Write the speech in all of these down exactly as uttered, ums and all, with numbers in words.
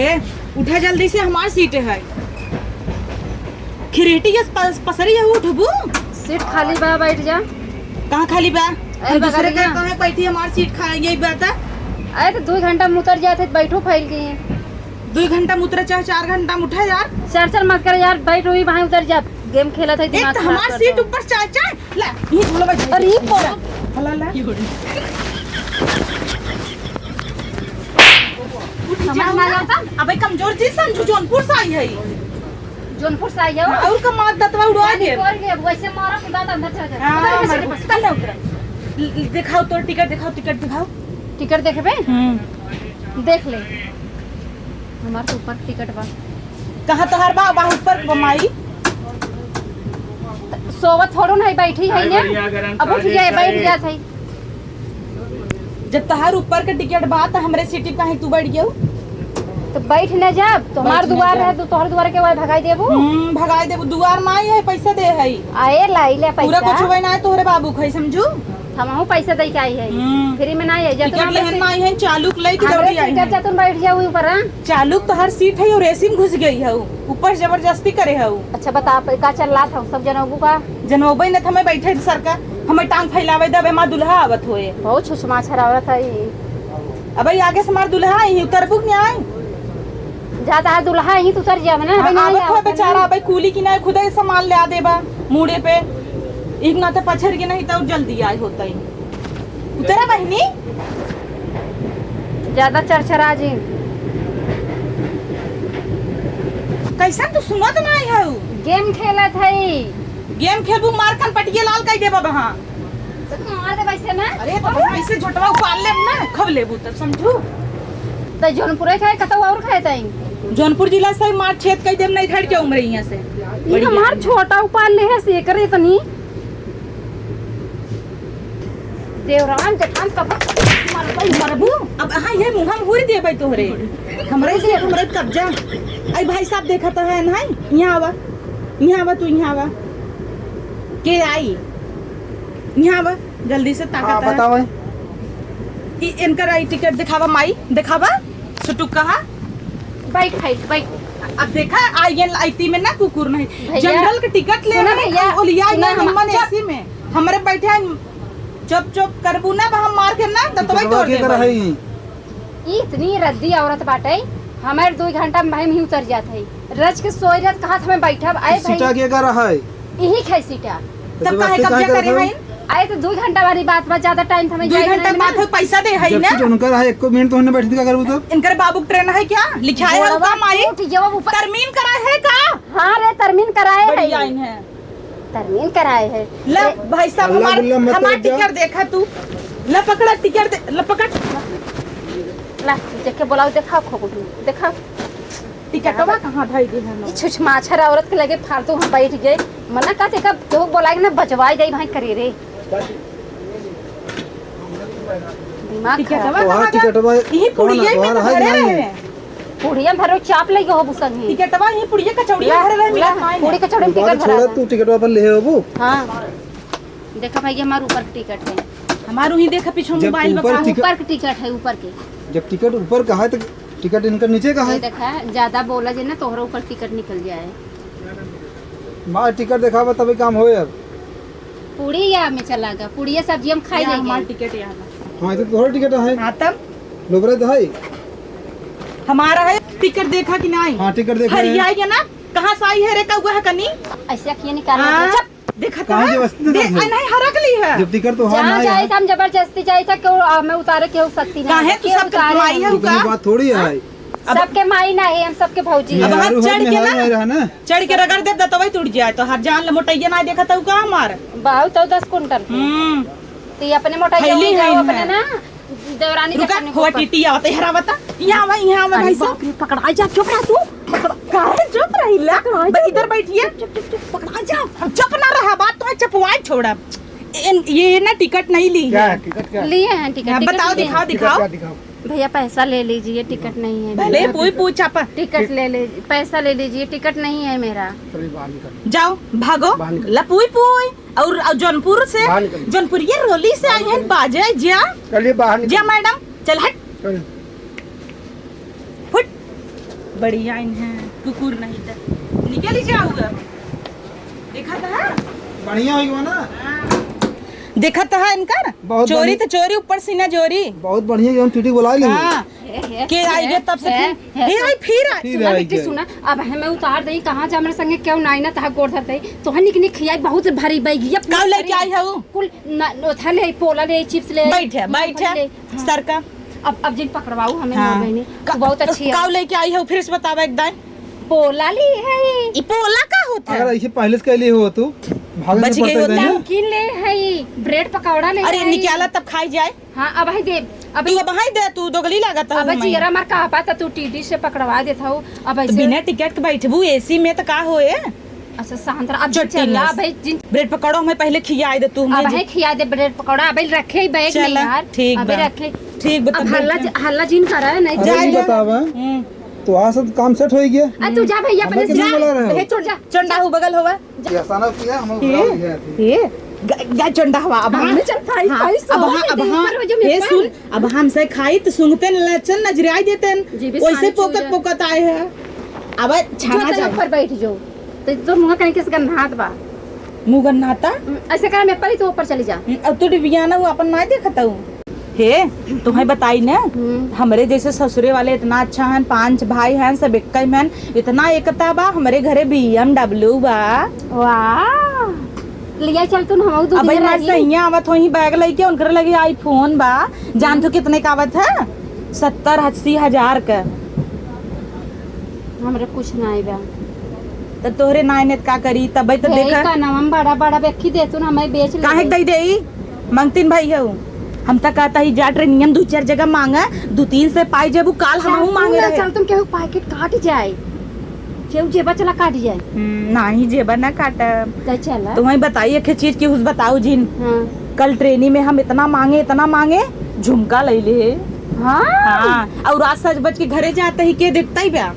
ए, उठा जल्दी से, हमार सीट है। खिरेटी के पस-, पसरी है, उठबू? सीट खाली बा, बैठ जा। कहाँ खाली बा? अरे, हम दूसरे बगलिया। का कहाँ बैठी, हमार सीट खा, यही बात है। अरे, तो दो घंटा में उतर जाते, बैठो फैल के। दो घंटा में उतरे, चाहे चार घंटा में उठा यार। चर चर मत कर यार, बैठ वही वहाँ उतर जा। गेम खेलत है, एक दिमाग तो खराब हमार कर सीट दो। ऊपर चाय, चाय, ला, ये बोलो भाई। अरे, ये बोलो। ला, ला, ला। उठ, समझ में आ जाता? अबे कमजोर चीज समझू, जौनपुर से आई है। जौनपुर से आई है? हाँ, और का मार दतवा उड़ा पानी दे। तोड़ ले, वैसे मारो कि दांत अंदर चला जाए। हाँ, उतर, मार, उतर, उतर। उतर, उतर। ल-, ल-, दिखाओ तोर टिकट, दिखाओ, टिकट दिखाओ। टिकट देखबे? हम्म। देख ले। हमार तो ऊपर टिकट बा। कहाँ तोहार बा? बा ऊपर बा माई। सोवत थोड़ो नहीं, बैठी है ने। अब उठ जाए, बैठ जात है। जब तोहार ऊपर के टिकट बा, त हमरे सीट पे काहे तू बैठ गयू? तो बैठ न जाब, तो हमार बैठ न दुआर जाब। रहे, तो तोहर दुआर के वही भगाई देबू? हम्म, भगाई देबू, दुआर माई है, पैसा दे है। आए लाई ले पूरा पैसा। कुछ हुए ना है, तोहरे बाबू खाई, समझू? हमहू पैसा दे के आई है। हम्म। फ्री में ना आई है, जा तू टिकट हमरे लेहन सीट, ना आई है, चालूक लई के हमरे दौड़ी आई सीट है। जा तू बैठ जाओ ऊपर, हाँ? चालूक तोहर सीट है और एसी में घुस गई है, ऊपर जबरदस्ती करे है। अच्छा बता, आप का चल रहा था, सब जनोबू का? जनोबे न त हमें बैठे सर का, हमें टांग फैलावे दे, अबे माँ दुल्हा आवत होए। बहुत छुछमाछर औरत है ई। अबे आगे से मार दुल्हा आई, उतरबू कि नहीं आई? जा तोहार दुल्हा आई, तू उतर जावे ना, हाँ, अबे ना आवत आवत होए है बेचारा, ना। अबे कूली कि नहीं, खुदे सामान ले आ देबा मूड़े पे। एक ना तो पछर के नहीं तो जल्दी आए होता ही। उतरा बहिनी। ज्यादा चरचरा जिन। कैसन तू सुनत नाई हऊ? गेम खेलत हई। गेम खेलबू, मार कन पटिया लाल कई देबा बहा। तो मार दे वैसे ना। अरे तो ऐसे झोटवा उपार लेब ना, खब लेबू तब समझू। तो जौनपुरे खाए, कतौ और खाए ताई? जौनपुर जिला से मार छेद कई देब, नहीं धड़ के उमरे यहाँ से। ये बढ़िया। हमार छोटा उपार ले है, से करे तनी। देवरान जेठान कब मरबई, मरबू? अब हाँ, ये मुँह हम हुर देबै तोहरे। हमरे से, हमरे कब्जा। आई भाई साहब देखत है ना, यहाँ आवा, यहाँ आवा, तू यहाँ आवा। के आई? यहाँ आवा, जल्दी से ताकत हाँ, है। बताओ। ई इनकर आई टिकट दिखावा माई, दिखावा। सुटुक कहा? बैठ, बैठ, बैठ। अब देखा, आई एन आई टी में ना कुकुर नहीं। भैया, जनरल के टिकट ले सुनो रहे, भैया, ओलिया सुनो या हम, निम्मन चुप। एसी में। हमरे बैठे हैं, चुप, चुप करबू ना, हम मार के ना, दतवई टिकटवा तोड़ के देबे। कर है ई? ई इतनी रद्दी औरत बाटे, हमार दो घंटा में ही उतर जात है। रज के सोई रहत, कहा था मैं बैठब, आए भाई। सीटा के कर है? यही खाई सीटा। तो तब काहे जबरदस्ती कब्जा काहे करे करत हैं? हो? अरे तो दो घंटा वाली बात बा, ज्यादा टाइम तो हमें दो जाए घंटा नहीं बात ना। हो, पैसा दे है जब ना। सीट उनकर है, एको मिनट तो उन्हें बैठने का करबू तब? इनकर बाबू ट्रेन है क्या? लिखाए है गोड़वा का माई? टूट गया ऊपर। तरमीन कराए है का? हाँ रे, तरमीन कराए है। बढ़िया इन्हें। तरमीन कराए है। ले ए भाई साहब, अल्लाह हमार, बिल्ला मत हमार कर जा। टिकट देखा तू। ले पकड़ा टिकट दे, ले पकड़। ला, देख के बोलाओ, देखा खो गई, देखा। टिकटवा कहाँ धई दे हम? ई छुछमाछर औरत के लगे फालतू हम बैठ गए। मना का तेका केहू बोलाए के ना बजवाई जाई भाई करे रे। दिमाग खराब। टिकटवा तोहार कहाँ टिकटवा गया? यही कौन पुड़िया है, में तोहार तो है कि धरे नहीं? रहे। पुड़िया में भरो चाप लई हो बुसन ही। टिकटवा यही पुड़िया कचौड़िया ला, भरे रहे, ला, मिला खाए पूड़ी ना। कचौड़ी में तू टिकट बात छोड़ा, भरा तू टिकटवा अपन ले हो बू। हाँ। देखा भाई, ये हमार ऊपर के टिकट है। हमार वही देखा पीछे जब मोबाइल ऊपर बता। टिकट ऊपर के टिकट है, ऊपर के। जब टिकट ऊपर का है तो टिकट इनका नीचे का ये है। देखा, ज्यादा बोला जे ना, तोहरा ऊपर टिकट निकल जाए। मार टिकट देखावा तभी काम होए अब। पूड़ी या में चला गा, पूड़िया सब्जी हम खाई या लेंगे। हमार टिकट या बा। हाँ, तो तोहरा टिकट है। हाँ, तब? लोबरे तो है। हमारा है, टिकट देखा कि नहीं? हाँ, टिकट देखा है। हरिया ये ना, कहाँ से आई है रे कौआ है कनी? ऐसे अखियाँ निकाल हाँ। के चुप। देखा कहाँ था? जबरदस्ती दे, देखा? आ, नहीं, हरक ली है। जब टिकट तो हाँ जहाँ नहीं जाए है। था, हम जबरदस्ती जाए था, क्यों, आ, मैं उतारे, क्यों सकती नहीं काहे है, तू क्यों सबके उतारे माई हम? है इतनी का? बात थोड़ी है। अब सबके माई ना है, हम सबके भौजी। अब हाथ मेहरारू है, चढ़ के मेहरारू ना, है, है ना? चढ़ के रगड़ देब, दतवई टूट जाए, तो हाथ जान ले मोटैया ना देखा तो का मार? बाऊ तो दस कुंटल के। हम्म। तो ये अपने मोटैया थैली हो है जाओ, इनमें। अपने ना देवरानी के रुका, अपने हो ऊपर। टीटी आवत है, हरावता। यहाँ आवा, यहाँ आवा, अरे भाई साहब। बाप रे, पकड़ा जा, चुप रह तू। पकड़ा, काहे चुप रही ला? पकड़ा जा। इधर बैठिए। चुप, चुप, चुप, पकड़ा जा। हम चुप ना रहा, बात तो है, चपवाए छोड़ा। इन, ये ना टिकट नहीं ली क्या है। है, टिकट क्या है? लिए हैं टिकट, हाँ, टिकट बताओ, लिए हैं। दिखाओ, टिकट दिखाओ। क्या दिखाओ? भैया, पैसा ले लीजिए, टिकट नहीं है भले मेरा। पूछ पापा। टिकट ले लीजिए, पैसा ले लीजिए, टिकट नहीं है मेरा। चलिए, बाहर निकल। जाओ, भागो। बाहर निकल। लपुई पुई। और, और जौनपुर से, बाहर निकल। जौनपुरिया रोली से आई हैं, बाजे जा। चलिए, बाहर निकल। जा मैडम, चल हट। चल। फुट। बढ़िया इन्हें कुकुर नहीं त निकल ही जाऊगा। देखा था? बढ़िया होई बा ना? हाँ। देखा था इनकर? बहुत चोरी बढ़िया। तो चोरी, ऊपर से ना चोरी। बहुत बढ़िया, जौन टीटी बुला ली। हाँ। हे, हे, के आई हे, गे तब से हे, फिर, हे, हे, आई फिर आई। फिर सुना आई बिट्टी, गई। सुना, अब हमें उतार दे, कहाँ जा, हमरे संगे क्यों नाई ना तहा गोड़ धर दे, तोहर निक निक खियाई, बहुत भारी बैगिया। काऊ लेके आई है ऊ? कुल न-, नोथा ले, पोला ले, चिप्स ले, बैठे, नोथा बैठे, ले। हाँ। सरका। अब, अब जिन पकड़वाऊ हमें हाँ। मोर बहिनी, का-, तू बहुत अच्छी है। काऊ लेके आई है, फिर से बतावा एक दाई। पोला ली है। ई पोला का होता है? अगर ऐसे पहले से कहली हो तू, भागे बच से गई पड़ता होता। है ना। नमकीन ले है, ब्रेड पकौड़ा ले अरे है। निकाला तब खाई जाए। हाँ, अब है दे, अब तू अब है दे, तू दोगली लागत हो अब हमें। जियरा मार का पाता, तू टीटी से पकड़वा देत हो। अब तो ऐसे बिना टिकट के बैठबू एसी में तो का होए? अच्छा, शांत रह। अब चट्टी चला नस। भाई, जिन ब्रेड पकौड़ा हमें पहिले खियाए दे तू, हमें अब जी। है खिया दे ब्रेड पकौड़ा, अब रखे ही बैग में चला, यार। ठीक अब बा। रखे। ठीक बा, अब तब हल्ला बैठे। ज-, हल्ला जिन करा, नहीं अरे, जाए। ई बतावा, हम्म। तो आज सब काम सेट हो गया? आ, तू जा भैया, हमें अपने कितना से बोला रहे हो? हे, चोर जा। चंडा हो बगल होवा। ये अचानक किया, हम ए, घबरा गए थे। ए, ग-, ग-, चंडा हवा, अब हाँ, हमने चल भाई, हाँ, भाई, अब सो हाँ, गए अब थे, हाँ, ऊपर वो जो ये मेहमान। सुन, अब हमसे खाई तो सुनते न, चल नजरियाई देते न, जी, भी वैसे शांत हो पोकत जा। पोकत आए हैं। अब छाना जो जाए। ऊपर बैठ जाओ। तो, तो मुँह कहीं किस गन्हात बा। मुँह गन्हाता? हम्म, ऐसे करा, मैं परी, तू ऊपर चली जा। हम्म, अब तू डिबियाना वो अपन नाई देखत हूँ। हे, तुम्हें बताई ना, हम्म। हमरे जैसे ससुरे वाले इतना अच्छा हन, पांच भाई हन, सब एक ही में, इतना एकता बा। हमरे घरे बीएमडब्ल्यू बा। वाह, लिया चल तू, हम दो अबे दिन हमार रही। सैया आवत होई बैग लेके, उनकर लगे आईफोन बा, जान तू कितने का आवत है? सत्तर अस्सी हजार का। हमरे कुछ नाई बा। त तोहरे नाई ने त का करी? तबे त हे, देखा। का नाम हम बड़ा बड़ा बेखी देतू ना, मैं बेच ले। काहे के दई देई? मंगतीन भाई हऊ। हम त कहता ही जा ट्रेनियन दू चार जगह मांगा, दू तीन से पाई जेबू, काल हमहू मांगे रहे। चल तुम केहू पैकेट काट जाए, केहू जेबा चला काट जाए। हम्म, नाही जेबा ना काटब। त चला। तुम्हें बताई एक चीज की हुस बताऊ जिन। हाँ। कल ट्रेनी में हम इतना मांगे, इतना मांगे, झुमका ले ले। हाँ। हाँ, और रात सज बज के घरे जाते ही के देखता ही बा?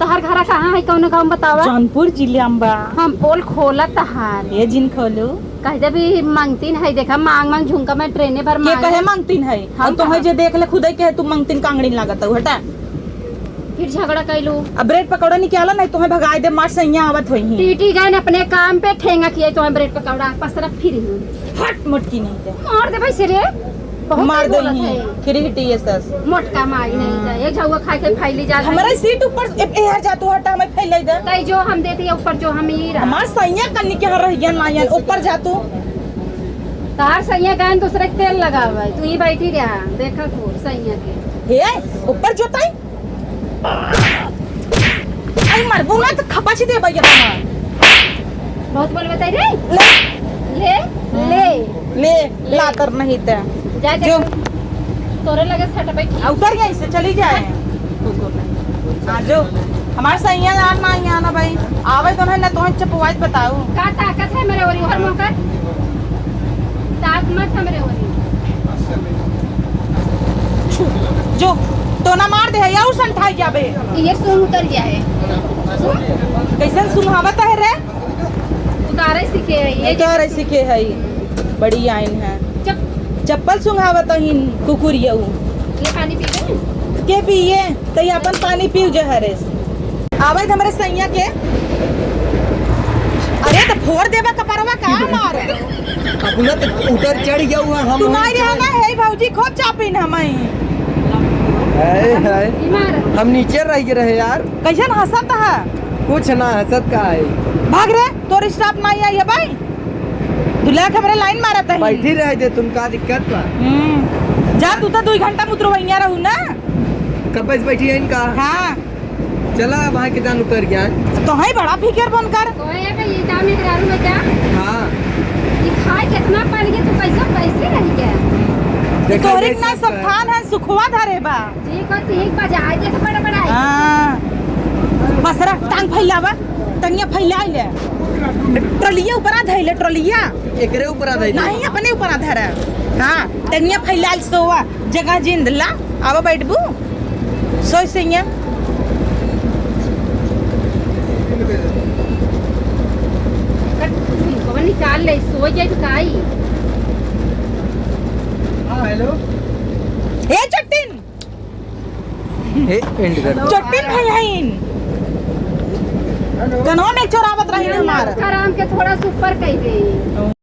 तहर घरा कहाँ है, कौनो गाँव बतावा? जौनपुर जिले में बा। हम पोल खोला तहार। ये जिन खोलू। कह दे भी मंगतीन है, देखा मांग मांग झुमका में ट्रेने भर के मांग। कहे मंगतीन है? हम और तोहे कहा? जे देख ले खुदे कहे तू मंगतीन कांगड़ीन लागत हऊ, हटा। फिर झगड़ा कैलू। अब ब्रेड पकौड़ा निकाला, नहीं तुम्हें भगाए दे, मार सैया आवत होई ही। टीटी गए न अपने काम पे, ठेंगा किए तुम्हें ब्रेड पकौड़ा, पसरा फिर ही। हट मोटकी नहीं ते। मार दे भाई से रे। बहुत मार दे बोलत ही। है। फिर ही टीएसएस। मोटका माई नहीं हाँ। ते। एक झौआ खाए के फैली जा। हमारा सीट ऊपर ए, ए, यार जा तू हटा, हमें फैलाई दे। तई जो हम देती है ऊपर जो हम ही रहा। हमार सैया कन्नी के यहाँ रहिया ना यार, ऊपर जा तू। तार सैया गान दूसरे के तेल लगावे, तू ही बैठी रहा, देखा तू सैया के। हे, ऊपर जो तई। आई मरबू ना तो खपाची दे भैया तुम्हार। बहुत बोल बताई रे। ले। ले, ले। ले, लातर नहीं ते। जा, जा। जो। तोरे लगे सट बैठी। आ, उतर गई से चली जाए। हाँ, जो। हमार सैया जान ना यहाँ ना भाई। आवे तो नहीं ना तो चपवाई बताऊ। का ताकत है मेरे ओरी, हर मौका? ताकत मत है मेरे ओरी। जो, तो ना मार दे है, या उसन ठाई जाबे। ये सूंघ उतर गया है। सूंघ? कैसन सुंघावत है रे? उतारे सीखे है, ये उतारे सीखे है, बड़ी आइन है। चप- चप्पल सुंघावत हिन कुकुरिया उ। ये पानी पी ले। के पिए? तो ये अपन पानी पीऊ जे हरेस। आवे त हमरे सैया के। अरे त फोड़ देबा कपरवा का मार। अपना तो उतर चढ़ गया हुआ हम तू वहीं नहीं रहा चढ़ ना, हे भौजी खूब चापिन हमई। हाय, हाय। बीमार। हम नीचे रह गए रहे यार। कैसन हंसत है? कुछ ना, हंसत का है? भाग रे, तोर स्टाफ नहीं आई है भाई। दुल्हा के हमरे लाइन मारत है। बैठी रह दे, तुम का दिक्कत बा? हम्म। जा, तू तो दो घंटा में उतरवैया रहू ना। कब से बैठी है इनका? हाँ। चला, वहाँ के जान उतर गया। तो है बड़ा फिकर बनकर। तो है भाई, ये काम इधर आलू है क्या? हाँ। ये खाए कितना पानी के, तू कैसे, कैसे रह गया? देखा, तोहरे ये इतना सब सब है। थान है, सुखवा धरे बा। ठीक हो, ठीक बा, जाए दे तो बड़ा बड़ा है। हाँ। बसरा, टांग फैलावा, टंगिया फैला ले। ट्रलिया ऊपर आ धैले, ट्रलिया। एकरे ऊपर आ धैले। नहीं, अपने ऊपर आ धरा। हाँ, टंगिया फैला ले, सोवा, जगह जिंद ला, आवा बैठबू। सोई सैया। कब निकाल ले, सो जाए तो काई। हाँ, हेलो। ए चट्टिन, हे, end कर। चट्टिन भइया इन। कनवा में चोरावत रही हमार। आराम के थोड़ा सा ऊपर कइ दे।